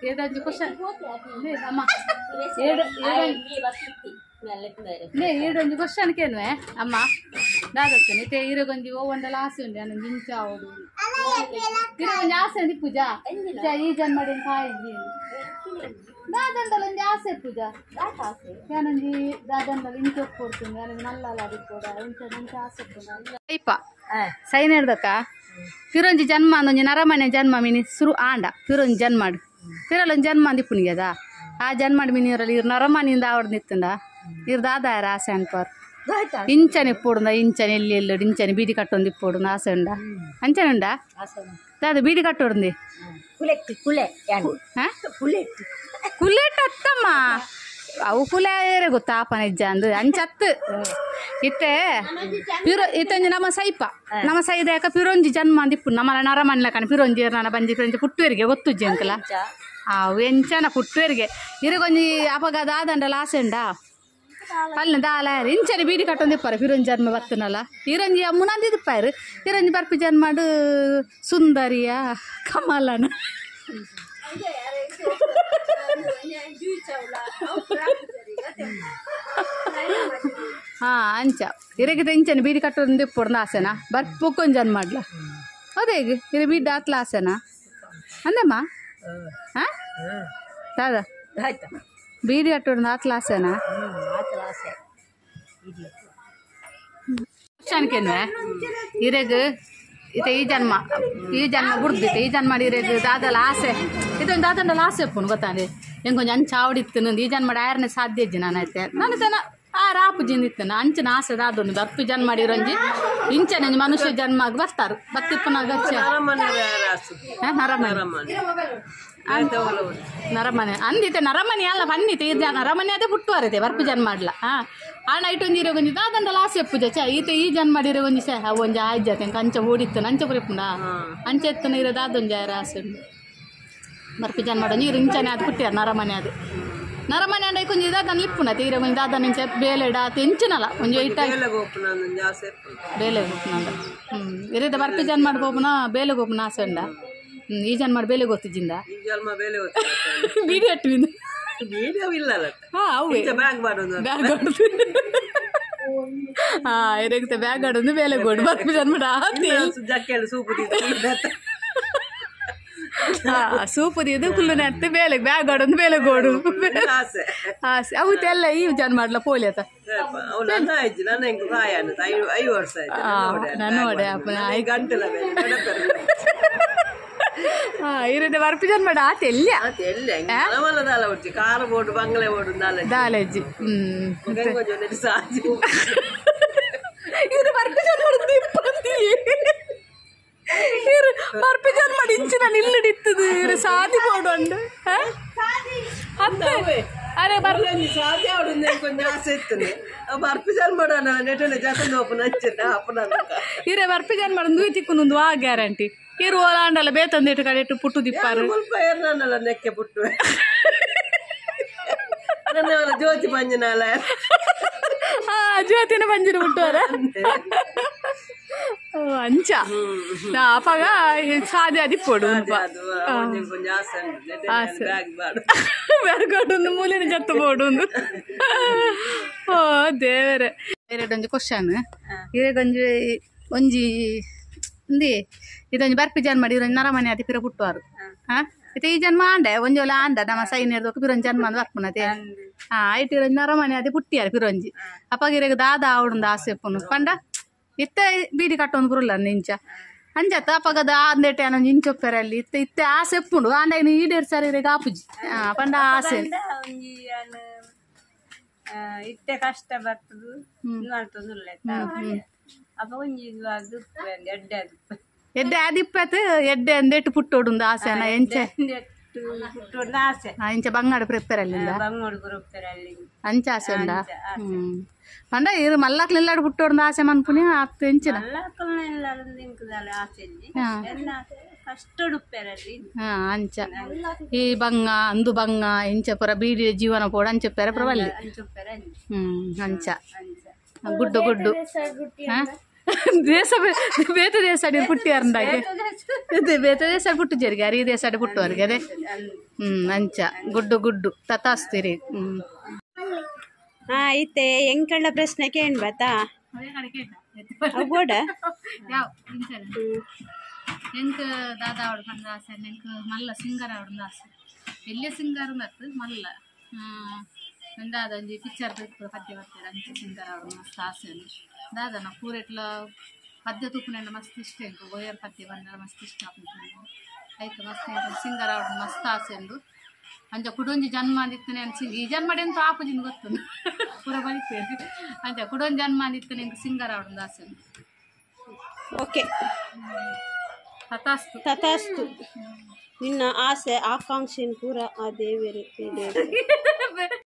ಏಡೊಂಜಿ question ಅಮ್ಮ ಏಡು ನೇ ಏಡೊಂಜಿ question ಕೇನುವೆ ಅಮ್ಮ ದಾದತ್ತನೆ ಇತ್ತೆ ಇರೆಗೊಂಜಿ ಓವಂಡಲ ಆಸೆ ಉಂಡು ಯಾನೊಂಜಿ ಇಂಚ ಆವೊಡು ಇರೆಗೊಂಜಿ ಆಸೆ ಉಂಡು ಪೂಜಾ ಈ ಜನ್ಮಡಿನ ಕಾಯಿಜಿ ದಾದಂಡಲ ಒಂಜಿ ಆಸೆ ಪೂಜಾ ಯಾನೊಂಜಿ ದಾದಂಡಲ ಇಂಚ ಕೊಡ್ತೀನಿ ಯಾನೊಂಜಿ ಮಲ್ಲಲ ಅದಿಪ್ಪೊಡ ಇಂಚ ಇಂಚ ಆಸೆ ಇಪ್ಪ ಸೈನ್ ಹಿಡ್ದಕ್ಕ ಪಿರೊಂಜಿ ಜನ್ಮ ಅಂದೊಂಜಿ ನರಮನೆ ಜನ್ಮ ಮಿನಿ ಸುರು ಆಂಡ ಪಿರೊಂಜಿ ಜನ್ಮಾಡು ಪಿರಲೊಂಜಿ ಜನ್ಮ ಅಂದಿಪ್ಪುನಿಗದ ಆ ಜನ್ಮಾಡು ಮಿನಿ ಇರಲಿ ಇರು ನರಮನಿಂದ ಆವಡ್ ನಿತ್ತುಂಡ ಇರ್ ದಾದಾಯರ ಆಸೆ ಅನ್ಪರ್ ಇಂಚನೆ ಇಪ್ಪೊಡುಂದ ಇಂಚನೆ ಎಲ್ಲಿ ಎಲ್ಲೋಡು ಇಂಚನೆ ಬೀದಿ ಕಟ್ಟೊಂದು ಇಪ್ಪೊಡುಂದ ಆಸೆ ಉಂಡ ಅಂಚನೆ ಉಂಡ ದಾದ ಬೀದಿ ಕಟ್ಟೊಡುಂದಿ ಕುಲೆಟ್ ಅತ್ತಮ್ಮ ಅವು ಕುಲೆ ಗೊತ್ತಾಪನ ಇಜ್ಜ ಅಂದು ಅಂಚತ್ತು ಇತ್ತೆ ಪಿರೋ ಇತ್ತೊಂಜಿ ನಮ್ಮ ಸೈಪ ನಮ್ಮ ಸೈದಾಕ ಪಿರೊಂಜಿ ಜನ್ಮ ಅಂದಿಪ್ಪು ನಮ್ಮ ನರಮನ್ಲಕನ ಪಿರೊಂಜಿ ನನ್ನ ಬಂಜಿ ಪಿರೊಂಜಿ ಪುಟ್ಟುವರಿಗೆ ಗೊತ್ತುಜ್ಜಿ ಅಂಕಲ ಅವು ಎಂಚನ ಪುಟ್ಟುವರಿಗೆ ಇರಗೊಂಜಿ ಅಪಗ ದಾದಂಡಲ ಆಸೆ ಉಂಡಾ ಪಲ್ನ ದಾಲ ಇಂಚನೆ ಬೀಡಿ ಕಟ್ಟೊಂದಿಪ್ಪಾರ ಪಿರೊಂಜಿ ಜನ್ಮ ಬತ್ತನಲ್ಲ ಇರಂಜಿ ಅಮ್ಮನಂದಿಪ್ಪಾರು ಇರಂಜಿ ಬರ್ಪಿ ಜನ್ಮಾಡು ಸುಂದರಿಯ ಕಮಲನ ಹಾ ಅಂಚ ಇರಗಿದ ಇಂಚನೆ ಬೀಡಿ ಕಟ್ಟೊಂದು ಇಪ್ಪೊಡ್ದು ಆಸೆನಾ ಬರ್ಪೊಕ್ಕೊಂದು ಜನ್ಮ ಮಾಡ್ಲ ಹೌದಾ ಈಗ ಇರ ಬೀಡ್ ಆತ್ಲ ಆಸೆನಾ ಅಂದಮ್ಮ ಹಾ ದಾದ ಬೀಡಿ ಕಟ್ಟೊಂದು ಆತ್ಲ ಆಸೆನಾ ಕ್ವಶನ್ಕೇನುವೆ ಇರೆಗ್ ಇತ್ತೆ ಈ ಜನ್ಮ ಈ ಜನ್ಮ ಬುಡ್ದಿತ್ತೆ ಈ ಜನ್ಮ ಇರೆಗ್ ದಾದಲ ಆಸೆ ಇದೊಂದು ದಾದಂಡಲ ಆಸೆ ಉಪ್ಪುನು ಗೊತ್ತಾಂಡೆ ಎಂಕೊಂಜಿ ಅಂಚ ಆವಡಿತ್ತು ಈ ಜನ್ಮ ಆಯರ್ನೆ ಸಾಧ್ಯ ಇಜ್ಜಿ ನಾನು ಐತೆ ನಾನು ತನ ಆ ರಾಪು ಜಿಂದಿತ್ತನ ಅಂಚಿನ ಆಸೆ ದಾದೊಂದು ಬರ್ಪು ಜನ್ಮ ಮಾಡಿರೊಂಜಿ ಇಂಚನೆ ಮನುಷ್ಯ ಜನ್ಮ ಆಗಿ ಬರ್ತಾರು ಬತ್ತಿಪ್ಪನಾಗ ನರಮನೆ ನರಮನೆ ಅಂದಿತ್ತೆ ನರಮನೆ ಅಲ್ಲ ಬನ್ನಿತೆ ಇದು ನರಮನೆ ಅದೇ ಪುಟ್ಟುವರಿದೆ ಬರ್ಪು ಜನ್ಮ ಮಾಡ್ಲ ಹಾಂ ಆ ನೈಟ್ ಒಂಜಿ ಇರೋಗೊಂಜಿ ದಾದಂಡಲ ಆಸೆ ಪೂಜೆ ಚ ಈತ ಈ ಜನ್ಮ ಮಾಡಿರೋ ಒಂಜಿ ಸೆ ಅವು ಒಂಜಿ ಆಯ್ಜಾತೆ ಅಂಚ ಓಡಿತ್ತು ಅಂಚ ಪುರಿಪುಂಡ ಅಂಚ ಎತ್ತನ ಇರೋ ದಾದೊಂಜಿ ಆರ ಆಸೆ ಉಂಡು ಬರ್ಪು ಜನ್ಮ ಮಾಡೋ ನೀರು ಇಂಚನೆ ಅದು ಪುಟ್ಟಿಯಾರ ನರಮನೆ ಅದು ನರಮನೆ ಅಂಡ ಕೊಂಜಿ ದಾದನ ಲಿಪ್ಪುನ ತೀರ ಒಂಜಿ ದಾದನ ಇಂಚ ಬೇಲೆಡ ಎಂಚಿನಲ್ಲ ಒಂಜಿ ಐಟ ಬೇಲೆ ಗೋಪುನ ಇರಿದ ಬರ್ಪಿ ಜನ್ಮ ಮಾಡಿ ಗೋಪುನ ಬೇಲೆ ಗೋಪುನ ಆಸೆ ಉಂಡ ಈ ಜನ್ಮ ಮಾಡಿ ಬೇಲೆ ಗೊತ್ತಿಜ್ಜಿಂದ ಬೀಡಿ ಅಟ್ಟುವಿಂದ ಹಾ ಇರಗುತ್ತೆ ಬ್ಯಾಗ್ ಆಡೋದು ಬೇಲೆ ಗೋಡು ಬರ್ಪಿ ಜನ್ಮ ಸೂಪು ಇದು ಕುಲ್ಲು ನೆಟ್ಟು ಬೇಲೆ ಬ್ಯಾಗ್ ಆಡೋದು ಬೇಲೆ ಗೋಡು ಆಸೆ ಅವು ಎಲ್ಲ ಈ ಜನ್ಮ ಮಾಡ್ಲ ಪೋಲಿ ಆತ ನಾನು ನೋಡೆ ಇರದೆ ಬರ್ಪಿ ಜನ್ಮ ಆತ ಎಲ್ಲ ದಾಲೆಜ್ಜಿ ಇರು ಬರ್ಪಿ ಜನ್ಮ ಇರು ಬರ್ಪಿ ಜನ್ಮ ಇಂಚಿನ ನಿಲ್ಲಿಡಿತ್ತದು ಇರು ಸಾದಿ ಬೋಡು ಉಂಡು ಅತ್ತೆ ಅರೆ ಬರ್ಪಿ ಸಾಧ್ಯ ಕೊಂಚ ಆಸೆ ಇತ್ತು ಬರ್ಪಿ ಜನ್ಮ ಇರೆ ಬರ್ಪಿ ಜನ್ಮ ಮಾಡೋದು ತಿಕ್ಕುನೊಂದು ಆ ಗ್ಯಾರಂಟಿ ಇರು ಓಲಾಂಡಲ್ಲ ಬೇತಂದಿಟ್ಟು ಕಡೆ ಇಟ್ಟು ಪುಟ್ಟು ದಿಪ್ಪಾರು ನೆಕ್ಕೆ ಪುಟ್ಟು ಜ್ಯೋತಿ ಪಂಜನಾಲ ಹಾ ಜ್ಯೋತಿನ ಪಂಜಿನ ಪುಟ್ಟುವರ ಅಂಚ ಅಪಗ ಸಾದೆ ಅದಿಪ್ಪೊಡು ಬ್ಯಾಗ್ ಆಡೊಂದು ಮೂಲೆನ ಜತ್ತು ಬೋಡು ಓ ದೇವರೇ ಎರಡೊಂಜಿ ಕ್ವಶನ್ ಇರೆಗೊಂಜಿ ಒಂಜಿ ಇಂದಿ ಇದೊಂಜಿ ಬರ್ಪಿ ಜನ್ಮ ಇದೊಂಜಿ ನರಮನೆ ಅತಿ ಪಿರ ಪುಟ್ಟುವಾರು ಹಾ ಇತ್ತೆ ಈ ಜನ್ಮ ಆಂಡೆ ಒಂಜಿ ಒಲ ಆಂಡ ನಮ್ಮ ಸೈನ್ ಹಿಡ್ದೊಕ್ಕ ಪಿರೊಂಜಿ ಜನ್ಮ ಅಂದ್ ಬರ್ಪುನತೆ ಹಾ ಐಟ್ ಇರೊಂಜಿ ನರಮನೆ ಅತಿ ಪುಟ್ಟಿಯಾರು ಪಿರೊಂಜಿ ಅಪಗ ಇರೆಗ್ ದಾದ ಆವಡುಂದು ಆಸೆ ಉಪ್ಪುನು ಪಂಡ ಇತ್ತೆ ಬೀಡಿ ಕಟ್ಟೊಂದು ಬರುಲ್ಲ ಇಂಚ ಅಂಚತ್ತ ಅಪಗದ ಅಂದೆಟೆ ಅನ್ನೊಂಜಿ ಇಂಚೊಪ್ಪೆರಲ್ಲಿ ಇತ್ತೆ ಇತ್ತೆ ಆಸೆ ಉಪ್ಪುಂಡು ಆಂಡ ಇನ್ನು ಈಡೇರ್ಸಾರ ಇರೆಗ್ ಆಪುಜಿ ಪಂಡ ಆಸೆ ಇತ್ತೆ ಕಷ್ಟ ಬರ್ತದು ಅಪ್ಪ ಒಂಜಿ ಎಡ್ಡೆ ಎಡ್ಡೆ ಆದಿಪ್ಪತ್ ಎಡ್ಡೆ ಅಂದೆಟ್ಟು ಪುಟ್ಟೋಡುಂದು ಆಸೆನ ಎಂಚೆ ಆಸೆ ಇಂಚ ಬಂಗಾಡ ಪ್ರಿಪೇರ್ ಅಲ್ಲಿಂದ ಬಂಗೋಡು ಪ್ರಿಪೇರ್ ಅಲ್ಲಿ ಅಂಚ ಆಸೆ ಉಂಡ ಪಂಡ ಇರು ಮಲ್ಲಾಕ್ಲೆಲ್ಲಾಡು ಪುಟ್ಟೋಡುಂದು ಆಸೆ ಮನ್ಪುನಿ ಆತ್ ಎಂಚಿನ ಆಸೆ ಹಾ ಅಂಚ ಈ ಬಂಗ ಅಂದು ಬಂಗ ಇಂಚ ಪೂರ ಬೀಡಿ ಜೀವನ ಪೋಡು ಅಂಚೊಪ್ಪೆರೆ ಪ್ರಬಲ್ಲಿ ಅಂಚ ಗುಡ್ಡು ಗುಡ್ಡು ದೇಶ ಬೇತೆ ದೇಶ ಪುಟ್ಟಿಯಾರಂದಾಗೆ ಬೇತೆ ದೇಶ ಪುಟ್ಟು ಜರಿಗೆ ಅರಿ ದೇಶ ಪುಟ್ಟುವರಿಗೆ ಅದೇ. ಅಂಚ ಗುಡ್ಡು ಗುಡ್ಡು ತತಾಸ್ತಿರಿ. ಹಾ ಇತ್ತೆ ಎಂಕಳ್ಳ ಪ್ರಶ್ನೆ ಕೇಳ್ಬತ್ತಾ ಬೋಡ ಯಾವ ಎಂಕ್ ದಾದಾ ಅವಡು ಪಂಡ ಆಸೆ ಎಂಕ್ ಮಲ್ಲ ಸಿಂಗರ್ ಆವಡು ಆಸೆ. ಎಲ್ಲಿ ಸಿಂಗರ್ ಮತ್ತು ಮಲ್ಲ ದಾದ ಒಂಜಿ ಪಿಕ್ಚರ್ ಪದ್ಯ ಬರ್ತಾರೆ ಅಂಚ ಸಿಂಗರ್ ಆವಡು ಮಸ್ತ್ ಆಸೆ. ದಾದನ ಪೂರೆಟ್ಲ ಪದ್ಯ ತೂಪುನೆಂಡ ಮಸ್ತ್ ಇಷ್ಟ ಎಂಕ್ ಒಯ್ಯರ್ ಪದ್ಯ ಬಂದ ಮಸ್ತ್ ಇಷ್ಟ ಆಪುಂಡು. ಐಕ್ ಮಸ್ತ್ ಎಂಕ್ ಸಿಂಗರ್ ಆವಡು ಮಸ್ತ್ ಆಸೆ ಉಂಡು. ಅಂಚ ಕುಡೊಂಜಿ ಜನ್ಮ ಅಂದಿತ್ತನೆ ಈ ಜನ್ಮಡ್ ಎಂತ ಆಪುಜಿಂದ್ ಗೊತ್ತುಂಡು ಪೂರ ಬಲಿಪೇರು. ಅಂಚ ಕುಡೊಂಜಿ ಜನ್ಮ ಅಂದಿತ್ತನೆ ಎಂಕ್ ಸಿಂಗರ್ ಆವಡು ಆಸೆ ಉಂಡು. ಓಕೆ. ತಥಾಸ್ತು. ತಥಾಸ್ತು. ನಿನ್ನ ಆಸೆ ಆಕಾಂಕ್ಷೆನ್ ಪೂರ ಆ ದೇವೆರ್ ಈಡೇರಿಸಲಿ.